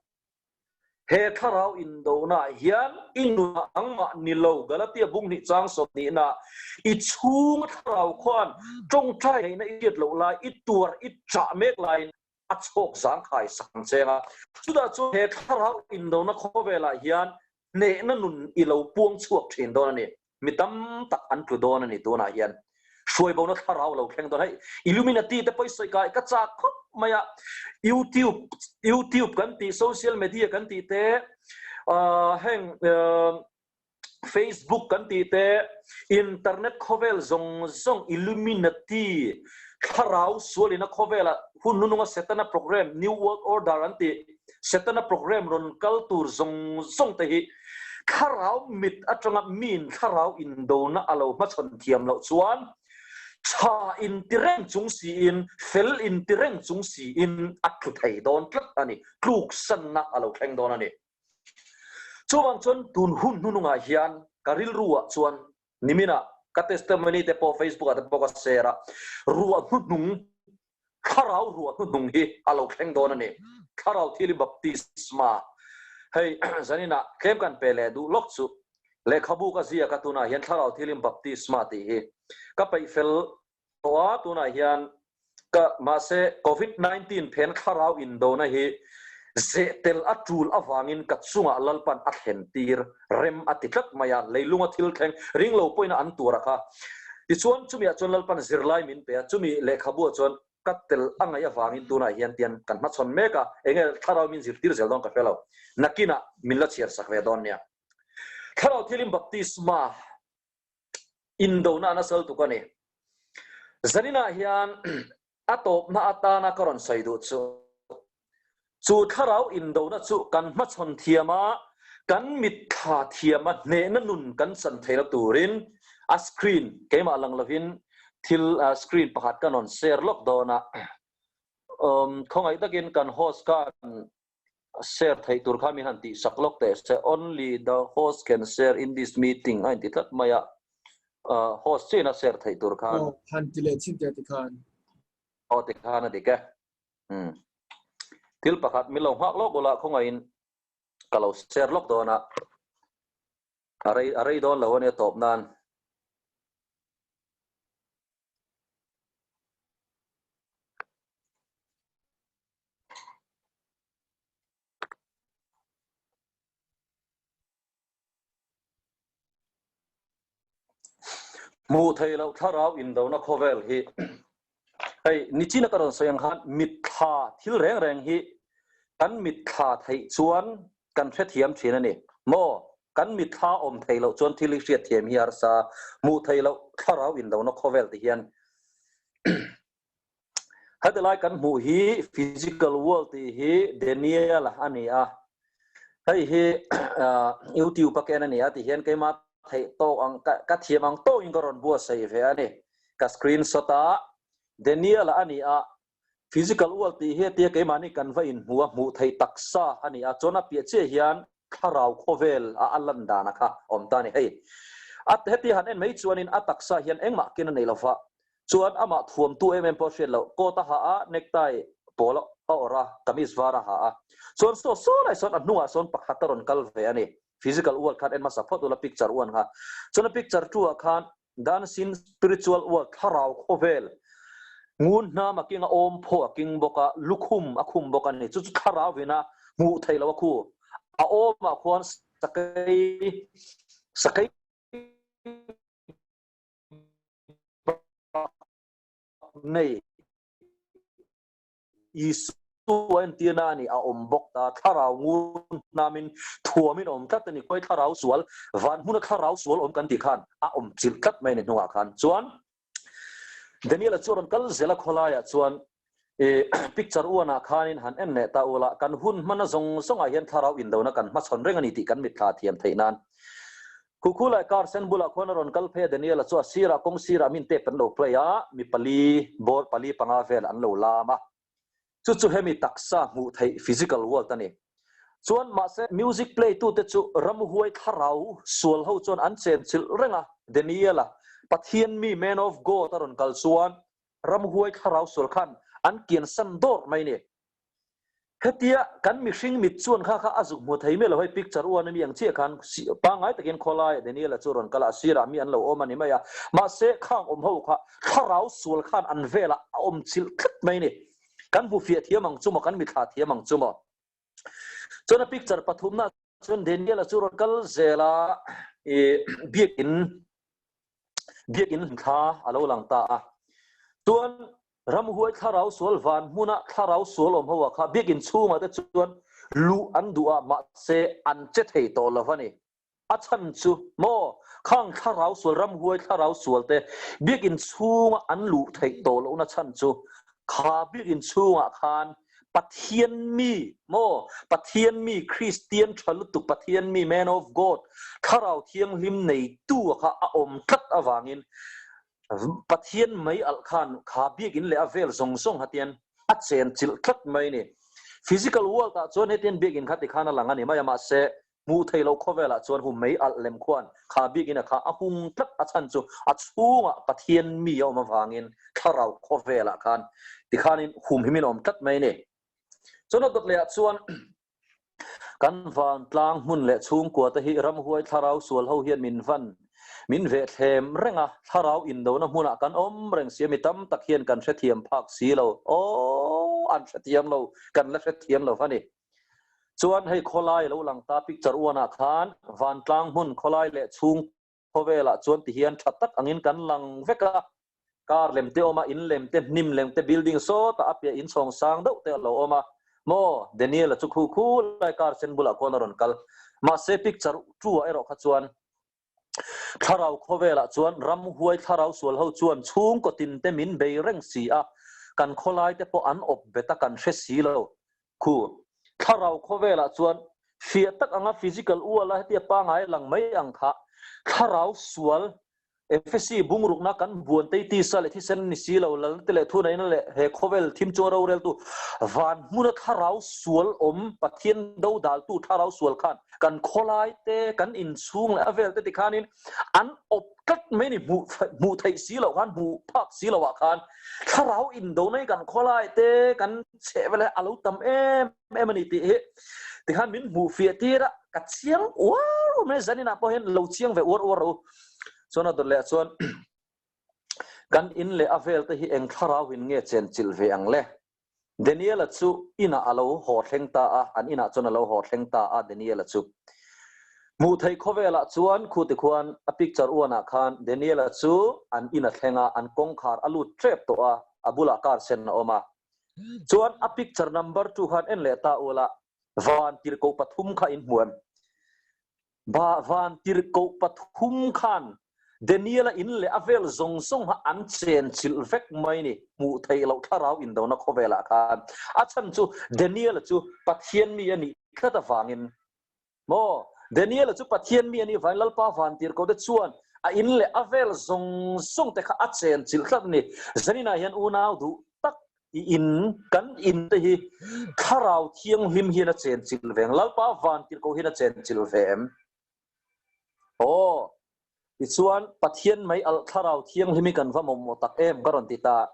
he thlarau indona ah hian i nunah nangmah ni lo Galatia bung hnih chang 20 ah i chhung thlarau khuan tawngtai theihna i hriat loh lai, i tuar i chah mek laiin a chhawk zangkhai sak ang cheng a. Chutah chuan he thlarau indona khawvelah hian hnehna nun i lo puang chhuak thin dawn a ni. Mi tam tak an tlu dawn a ni tunah hian. Hruaibona thlarau lo thleng dawn. Hei Illuminati te pawh i sawi kai ka chak khawp mai a. YouTube YouTube kan tih social media kan tih te heng Facebook kan tih te internet khawvel zawng zawng Illuminati thlarau sualina khawvela hun hnununga Setana program New World Order an tih Setana program rawn kal tur zawng zawng te hi thlarau mit atanga miin thlarau indona a lo hmachhawn thiam loh chuan tha inti reng chung siin fel inti reng chung siin a tlu thei dawn tlat a ni. Tluksanna a lo thleng dawn a ni. Chuvang chuan tun hun hnunungah hian ka rilruah chuan niminah ka testimony te pawh Facebook ah te pawh ka share a, ruah hnuhnung, thlarau ruah hnuhnung hi a lo thleng dawn a ni. Thlarau thil hi baptisma. Hei zaninah tlem kan pe leh duh lawk chu lehkhabu ka ziak a tunah hian thlarau thil in baptisma tih hi ka peih fel tawh a, tunah hian ka mahse Covid 19 phen thlarau indona hi zeh tel a tul avangin ka chungah Lalpan a thlen tir rem a ti tlat mai a, leilunga thil thleng ring lo pawhin a an tur a kha. Tichuan chumiah chuan Lalpan zirlai min pe a, chumi lehkhabuah chuan ka tel a ngaih avangin tunah hian tian kan hmachhawn mek a, enge thlarau min zirtir zel dawn ka hre lo, nakinah min la chhiar sak ve dawn nia. Thlarau thilin baptisma Indona a nasal tuk a ni. Zaninah hian a tawpna atana ka rawn sawi duh chu, chu thlarau indona chu kan hmachhawn thiam a, kan mitthla thiam a, hnehna nun kan chan theihna turin a screen keimah lang lovin thil screen pakhat ka rawn share lawk dawn a. Khawngaih takin kan host khan Share theih tur kha min han tih sak lawk teh se, only the host can share in this meeting a inti tlat mai a, host chiin a share theih tur khan. Aw, han ti leh chin teh tikhan. Aw tikhan a dik e. Umm. Thil pakhat min lo nghak lawk ula khawngaihin ka lo share lawk dawn a, a rei a rei dawn lo a nia tawp nan. Hmuh theih loh thlarau indona khawvel hi hei nichina ka rawn sawi ang khan mitthla thil reng reng hi kan mitthla theih chuan kan hrethiam thin a ni maw? Kan mitthla awm theih loh chuan thil hi hriatthiam hi harsa hmuh theih loh thlarau indona khawvel ti hian Heti lai kan hmuh hi physical world tih hi Daniel a ni a, hei hi YouTube a ken a ni a ti hian keimah theih tawk ang ka thiam ang tawkin ka rawn buatsaih ve a ni. Ka screenshot a, Daniel a ni a, physical world tih hi hetia keimahni kan va inhmu a, hmuh theih taksa a ni a, chuan a piah chiah hian thlarau khawvel a a lan dan a kha awm ta a ni. Hei a heti han en mai chuanin a taksa hian engmah ken a nei lo va, chuan amah thuamtu em em pawh a hriat loh, coat a ha a, necktie pawl a awrh a, kamis var a ha a, chuan saw saw lai sawn a hnungah sawn pakhat a rawn kal ve a ni. Physical world khan en hmasa phawt ula picture one kha. Chuan a picture two ah khan Dancing spiritual world thlarau khawvel ngun hnam a king a awm phaw a king bawk a, lukhum a khum bawk a ni. Chu chu thlarau ina hmuh theih loh a khu. A awmah khuan sakei sakei nei Isua entirna a ni, a awm bawk ta. Thlarau ngun hnamin thuamin a awm tlat a ni. Khawi thlarau sual, van hmuna thlarau sual awm kan tih khan a awm chilh tlat mai a ni hnungah khan. Chuan Daniel-a chu a rawn kal zel a khawlaiah chuan picture uanah khanin han en leh ta ula, kan hun hmana zawng zawngah hian thlarau indona kan hmachhawn reng a ni tih kan mitthla thiam theih nan. Khukhu leh car sen bulah khuan a rawn kal phei a, Daniel-a chu a sirah kawng sirah min tape an lo play a, mi pali, bawr pali panga vel an lo lam a. Chu chu hemi taksa hmuh theih physical world a ni. Chuan mahse music play tute chu ramhuai thlarau sual ho chuan an chen chilh reng a, Daniel-a, Pathian mi man of God a rawn kal chuan ramhuai thlarau sual khan an kiansan dawrh mai ni. Hetia kan mihring mit chuan kha kha a zuk hmu thei miah lo hei picture uan ami ang chiah khan pangngai takin khawlai Daniel-a chu rawn kal a, a sirah mi an lo awm a ni mai a, mahse khang awm ho kha thlarau sual khan an velah a awm chilh tlat mai ni. Kan hmu fiah thiam ang chu maw, kan mithla thiam ang chu maw. Chuan a picture pathumna chuan Daniel-a chu rawn kal zel a, i biakin biakin thla a lo lang ta a. Chuan Ramhuai thlarau sual van hmuna thlarau sual awm ho ah kha biakin chhungah te chuan luh an duh a, mahse an che thei tawh lo a ni. A chhan chu maw khang thlarau sual ramhuai thlarau sual te biakin chhunga an luh theih tawh lohna chhan chu kha biakin chhungah khan Pathian mi maw Pathian mi Kristian tha lutuk Pathian mi man of God thlarau thianghlim neitu kha a awm tlat avangin Pathian mai alh khan kha biakinn leh a vel zawng zawng hatian a chen chilh tlat mai a ni. Physical world ah chuan hetian biakinn kha tikhan a lang a ni mai a, mahse hmuh theih loh khawvel ah chuan hu mei alh lem khuan kha biakinn a kha a hung tlat a chhan chu a chhungah Pathian mi a awm avangin thlarau khawvel ah khan tikhanin humhimin a awm tlat mai a ni. Chuan a dawt leh ah chuan Kan vantlang hmun leh chhungkua te hi ramhuai thlarau sual ho hian min van min veh thlem reng a, thlarau indona hmunah kan awm reng si a, mi tam tak hian kan hrethiam phak si lo, aw an hrethiam lo, kan la hrethiam lo va ni. Chuan hei khawlai lo lang ta picture uanah khan vantlang hmun khawlai leh chhung Khawvelah chuan tihian tha tak angin kan lang vek a, car lem te awm a, in lem te, hnim lem te, building sawtah a piah inchhawng sang deuh te a lo awm a, maw Daniel-a chu khu khu lai car sen bulah khuan a rawn kal. Mahse picture two-ah erawh kha chuan thlarau khawvelah chuan ramhuai thlarau sual ho chuan chhungkaw tin te min bei reng si a, kan khawlai te pawh an awp bet a kan hre si lo. Khu thlarau khawvelah chuan fiah tak anga physical uala hetia pangai lang mai ang kha thlarau sual Efesi bungrukna kan buan tei tisa leh thisen ni si lo lalna te leh thuneihna leh he khawvel thim chu a roreltu van hmuna thlarau sual awm Pathian dodaltu thlarau sual khan kan khawlai te kan inchhung leh a vel te tikhanin an awp tlat mai ni hmuh hmuh theih si loh khan hmuh phak si loh ah khan thlarau indona hi kan khawlai te kan chheh vel hi a lo tam em em a ni tih hi tikhan min hmuh fiah tir a ka chiang uar uar mai zanin ah pawh hian lo chiang ve uar uar rawh u chuan a dawt leh ah chuan kan in leh a vel te hi eng thlarau in nge chen chilh ve ang le Daniel-a chu inah a lo haw thleng ta a, an inah chuan a lo haw thleng ta a Daniel-a chu. Hmuh theih khawvelah chuan khuti khuan a picture uanah khan Daniela chu an in a thleng a, an kawngkhar a lut tep tawh a, a bulah car sen a awm a. Chuan a picture number two khan en leh ta ula, van tirhkoh pathum kha in hmu em? Ba van tirhkoh pathum khan Daniela in leh a vel zawng zawng kha an chen chilh vek mai ni, hmuh theih loh thlarau indona khawvelah khan. A chhan chu Daniela chu Pathian mi a nih tlat avangin Maw? Daniela chu Pathian mi a nih vain Lalpa vantirhkohte chuan a in leh a vel zawng zawng te kha a chen chilh tlat a ni. Zaninah hian unau duh tak i in, kan in te hi Thlarau Thianghlim hian a chen chilh ve ang. Lalpa vantirhkoh hian a chen chilh ve em? Aw, tichuan Pathian mai alh Thlarau Thianghlim hi kan va mawmawh tak em ka rawn ti ta.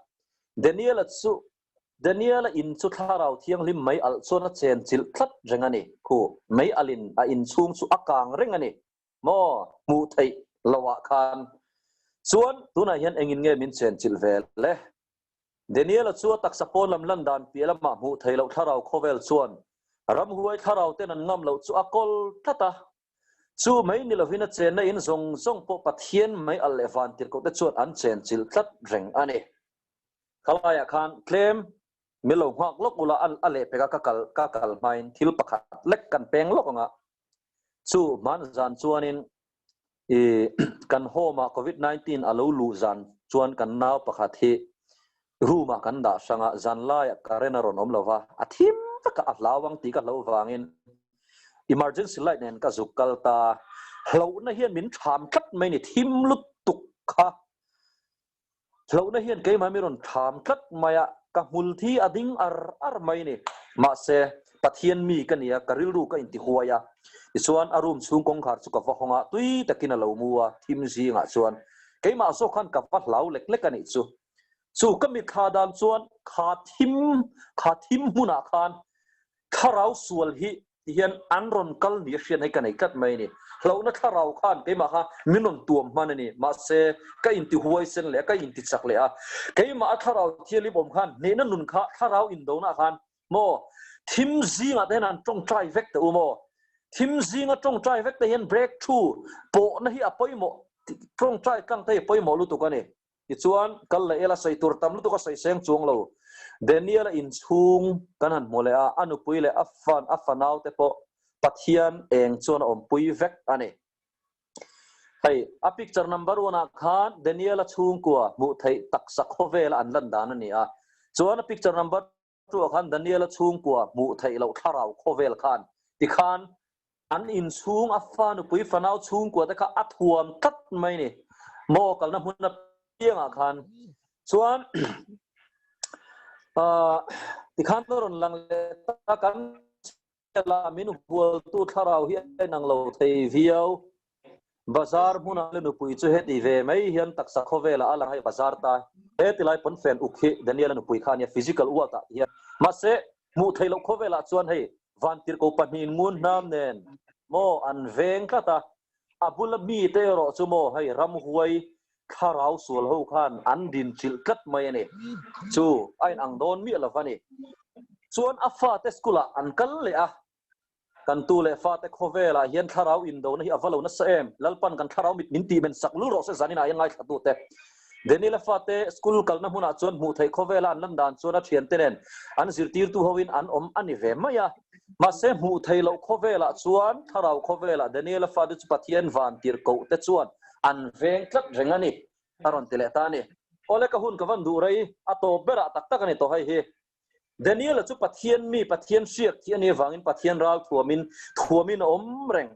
Daniela chu Daniela in chu Thlarau Thianghlim mei alh chuan a chen chilh tlat reng a ni. Khu mei alhin a in chhung chu a kang reng a ni maw? Hmuh theih loh ah khan. Chuan tunah hian engin nge min chen chilh ve le? Daniela chu a taksa pawn lam lan dan piah lamah hmuh theih loh Thlarau khawvel chuan ramhuai Thlarau ten an ngam loh chu a kawl tlat a. Chu mai ni lovin a chenna in zawng zawng pawh Pathian mei alh leh vantirhkoh te chuan an chen chilh tlat reng a ni. Khalaiah khan tlem min lo nghak lawk ula a lehpek a ka kal ka kal hmain thil pakhat lek kan peng lawk ang a. Chu hman zan chuanin i kan home ah covid 19 a lo luh zan chuan kan nau pakhat hi room ah kan dah hrang a, zan laiah current a rawn awm lo va, a thim vek a, a hlau ang tih ka hlo vangin emergency light nen ka zuk kal ta. Hlauhna hian min tham tlat mai ni, thim lutuk kha. Hlauhna hian keimah mi rawn tham tlat mai a, ka hmul thi a ding ar ar mai ni. Mahse, Pathian mi ka ni a, ka rilru ka inti huai a. Tichuan, a room chhung kawngkhar chu ka va hawng a, tui takin a lo mu a, thim zingah chuan keimah zawk khan ka va hlau lek lek a nih chu. Chu ka mitthla dan chuan kha thim, kha thim hmunah khan Thlarau sual hi ti hian an rawn kal ni a hriat hi ka nei tlat mai a ni. Hlauhna thlarau khan keimah kha min rawn tuam hman a ni. Mahse, ka inti huaisen leh a, ka inti chak leh a. Keimah a thlarau thianghlim awm khan hnehna nun kha thlarau indona khan maw thim zingah te hian an tawngtai vek teh u maw? Thim zinga tawngtai vek te hian breakthrough pawhna hi a pawimawh, tawngtai tlang te hi a pawimawh lutuk a ni. Tichuan, kal leh ila sawi tur tam lutuk a sawi seng chuang lo. Daniel-a inchhung kan han hmu leh a, a nupui leh a fan, a fanaute pawh Pathian eng chuan a awmpui vek a ni. Hei, a picture number one ah khan Daniel-a chhungkua hmuh theih taksa khawvela an lan dan a ni a. Chuan a picture number two ah khan Daniel-a chhungkua hmuh theih loh thlarau khawvel khan tikhan An inchhung a fa nupui fanau chhungkua te kha a thuam tlat mai ni. Maw kalna hmun apiangah khan chuan tikhan a rawn lang leh ta kan la min hualtu thlarau hi a inang lo thei viau. Bazar hmunah le nupui chu heti ve mai hian taksa khawvelah a lang hei bazar ta heti lai pawnfen uk hi Daniel-a nupui kha a nia physical world ah ti hian mahse Hmuh theih loh khawvelah chuan hei vantirhko pahnihin ngun hnam nen maw an veng tlat a, a bula mite erawh chu maw hei ramhuai thlarau sual ho khan an din chilh tlat mai a ni. Chu a inang dawn miah lo va ni. Chuan a fate school ah an kal leh a, kan tu leh fate khawvelah hian thlarau indona hi a va lo nasa em? Lalpan kan thlarau mit min tih men sak lul rawh se zaninah hian ngaithlatute. Daniel-a fate school kalna hmunah chuan hmuh theih khawvela an lan dan chuan a thiante nen an zirtirtu hoin an awm a ni ve mai a. Mahse, hmuh theih loh khawvelah chuan thlarau khawvelah Daniel-a fate chu Pathian van tirhkoh te chuan an veng tlat reng a ni, a rawn ti leh ta a ni. Awle ka hun ka van duh rei, a tawp berah tak tak a ni tawh hei hi. Daniel-a chu Pathian mi, Pathian hriak thih a nih avangin Pathian ral thuamin thuamin a awm reng.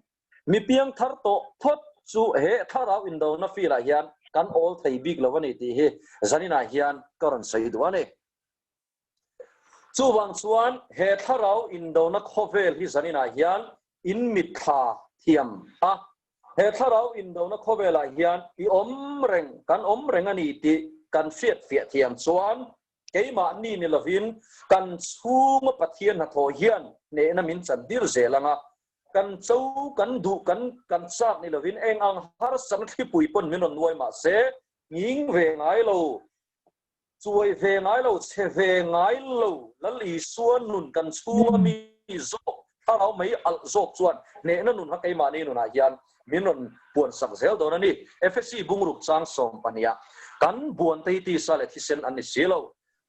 Mi piang thar tawh phawt chu he thlarau indona field-ah hian kan awl thei bik lo a ni tih hi zaninah hian ka rawn sawi duh a ni. Chuvang chuan he thlarau indona khawvel hi zaninah hian in mitthla thiam a, he thlarau indona khawvelah hian i awm reng, kan awm reng a ni tih kan hriatfiah thiam chuan Keimahni ni lovin kan chhunga Pathian hnathawh hian hnehna min chantir zel ang a, kan cho kan duh kan kan chak ni lovin eng ang harsatna thlipui pawn min rawn nuai mah se, nghing ve ngai lo, chuai ve ngai lo, chhe ve ngai lo Lal Isua nun kan chhunga mi zawk. Thlarau mei alh zawk chuan hnehna nun kha keimahni nunah hian min rawn puan sak zel dawn a ni. Efesi bungruk chang 12 ah kan buante hi tisa leh thisen an ni si lo.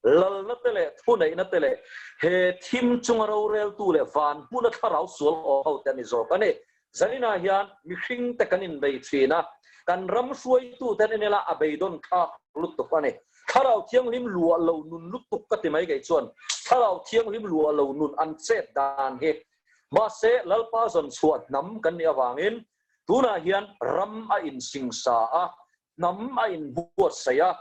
Lalna te leh thuneihna te leh he thim chunga roreltu leh van hmuna thlarau sual awm ho te an ni zawk a ni. Zaninah hian mihring te kan inbei thin a, kan ram hruaitu ten en ila a beidawn thlak lutuk a ni. Thlarau Thianghlim luah lo nun lutuk ka ti mai kei chuan Thlarau Thianghlim luah lo nun an chet dan hi. Mahse Lalpa zawn chhuah hnam kan nih avangin tunah hian ram a insingsa a, hnam a inbuatsaih a,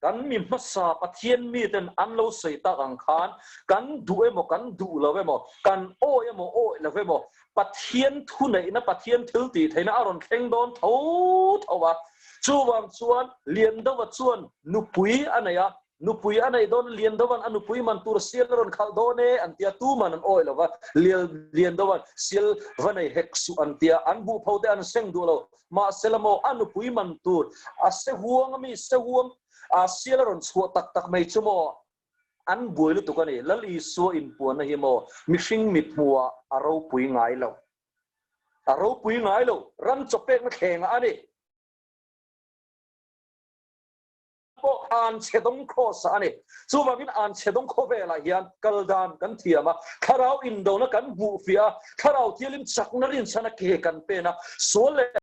Kan mi hmasa Pathian miten an lo sawi tak ang khan kan duh emaw kan duh lo emaw, kan awi emaw awi lo emaw, Pathian thuneihna, Pathian thil tih theihna a rawn thleng dawn tho tho a. Chuvang chuan Liandova chuan nupui a nei a, nupui a neih dawn Liandovan a nupui man tur sial a rawn khalh dawn e an tia, tuman an awi lo va, Liandovan sial va nei hek suh an tia, an buhpho te an seng duh lo. Mahsela maw a nupui man tur a se huang a mi se huang a sial a rawn chhuah tak tak mai chu maw an buai lutuk a ni. Lal Isua inpuanna hi maw mihring mithmuhah a ropui ngai lo. A ropui ngai lo. Ram chawpekna thlengah a ni. Pawh an chhe dawng cross a ni. Chuvangin an chhe dawng khawvelah hian kal dan kan thiam a, thlarau indona kan hmuh fiah a, thlarau thialim chakna rinchhana ke kan pen a, sual leh.